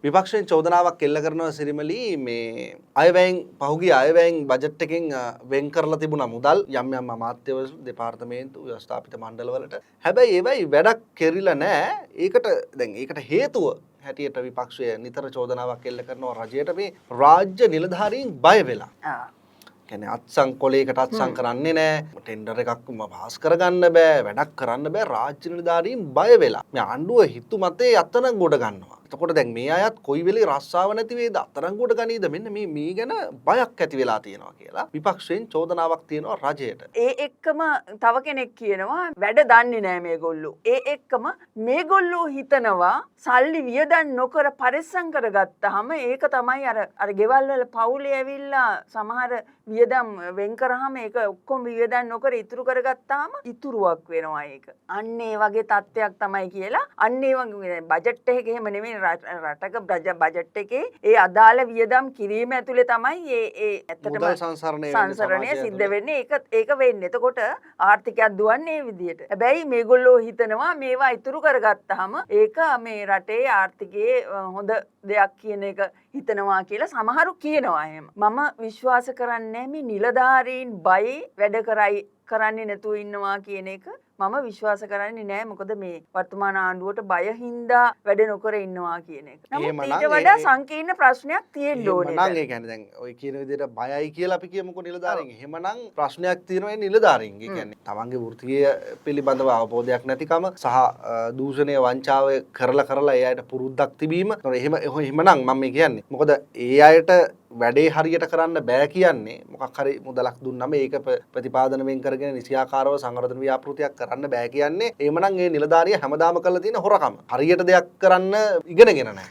විපක්ෂයෙන් චෝදනාවක් එල්ල කරනවා සිරිමලි, මේ අයවැයෙන්, පහුගිය අයවැයෙන් බජට් එකෙන් වෙන් කරලා තිබුණා මුදල් යම් යම් අමාත්‍යවරු, දෙපාර්තමේන්තු, ව්‍යවස්ථාපිත මණ්ඩලවලට. හැබැයි ඒවයි වැඩක් කෙරිලා නෑ. ඒකට දැන් ඒකට හේතුව හැටියට විපක්ෂය නිතර චෝදනාවක් එල්ල කරනවා රජයට, මේ රාජ්‍ය නිලධාරීන් බය වෙලා. කියන්නේ අත්සන් කොලයකට අත්සන් කරන්නේ නෑ. ටෙන්ඩර් එකක් පාස් කරගන්න බෑ, වැඩක් කරන්න බෑ, රාජ්‍ය නිලධාරීන් බය වෙලා. මේ ආණ්ඩුව හිතු මතේ අත්අඩංගුවට ගන්නවා. එතකොට දැන් මේ අයත් කොයි වෙලේ රස්සාව නැති වේද, අත්අඩංගුවට ගනීද, මෙන්න මේ මේ ගැන බයක් ඇති වෙලා තියෙනවා කියලා විපක්ෂයෙන් චෝදනාවක් තියෙනවා රජයට. ඒ එක්කම තව කෙනෙක් කියනවා වැඩ දන්නේ නෑ මේගොල්ලෝ. ඒ එක්කම මේගොල්ලෝ හිතනවා සල්ලි වියදම් නොකර පරිස්සම් කරගත්තාම ඒක තමයි අර අර ගෙවල් වල පවුලේ ඇවිල්ලා සමහර වියදම් වෙන් කරාම ඒක ඔක්කොම වියදම් නොකර ඉතුරු කරගත්තාම ඉතුරුවක් වෙනවා ඒක. අන්න ඒ වගේ තත්ත්වයක් තමයි කියලා. අන්න ඒ වගේ බජට් එකක එහෙම නෙමෙයි, රටක බජට් එකේ ඒ අදාළ වියදම් කිරීම ඇතුලේ තමයි ඒ ඒ ඇත්තටම මුදල් සංසරණය වෙන්නේ සංසරණය සමාජය සිද්ධ ඇතුලේ. වෙන්නේ. ඒක ඒක වෙන්නේ. එතකොට ආර්ථිකයක් දුවන්නේ ඒ විදිහට. හැබැයි මේගොල්ලෝ හිතනවා මේවා ඉතුරු කරගත්තාම ඒක මේ රටේ ආර්ථිකයේ හොඳ දෙයක් කියන එක හිතනවා කියලා සමහරු කියනවා එහෙම. මම විශ්වාස කරන්නේ මේ නිලධාරීන් බයි වැඩ කරන්නේ නැතුව ඉන්නවා කියන එක මම විශ්වාස කරන්නේ නෑ. මොකද මේ වර්තමාන ආණ්ඩුවට බය හින්දා වැඩ නොකර ඉන්නවා කියන එක. නමුත් එහෙමනම් ඊට වඩා සංකීර්ණ ප්‍රශ්නයක් තියෙන්න ඕනේ. එහෙමනම් ඒ කියන්නේ දැන් ඔය කියන විදිහට බයයි කියලා අපි කියමුකෝ නිලධාරීන්. එහෙමනම් ප්‍රශ්නයක් තියෙනවා ඒ නිලධාරීන්ගේ. ඒ කියන්නේ තමන්ගේ වෘත්තීය පිළිබඳව අවබෝධයක් නැතිකම සහ දූෂණය වංචාව කරලා කරලා ඒ අයට පුරුද්දක් තිබීම. ඒතකොට එහෙමනම් මම මේ කියන්නේ, මොකද ඒ අයට වැඩේ හරියට කරන්න බෑ කියන්නේ මොකක් හරි මුදලක් දුන්නම ඒක ප්‍රතිපාදන වෙන් කරගෙන නිසියාකාරව සංවර්ධන ව්‍යාපෘතියක් කරන්න බෑ කියන්නේ, එහෙමනම් ඒ නිලධාරිය හැමදාම කරලා තියෙන හොරකම. හරියට දෙයක් කරන්න ඉගෙනගෙන නැහැ.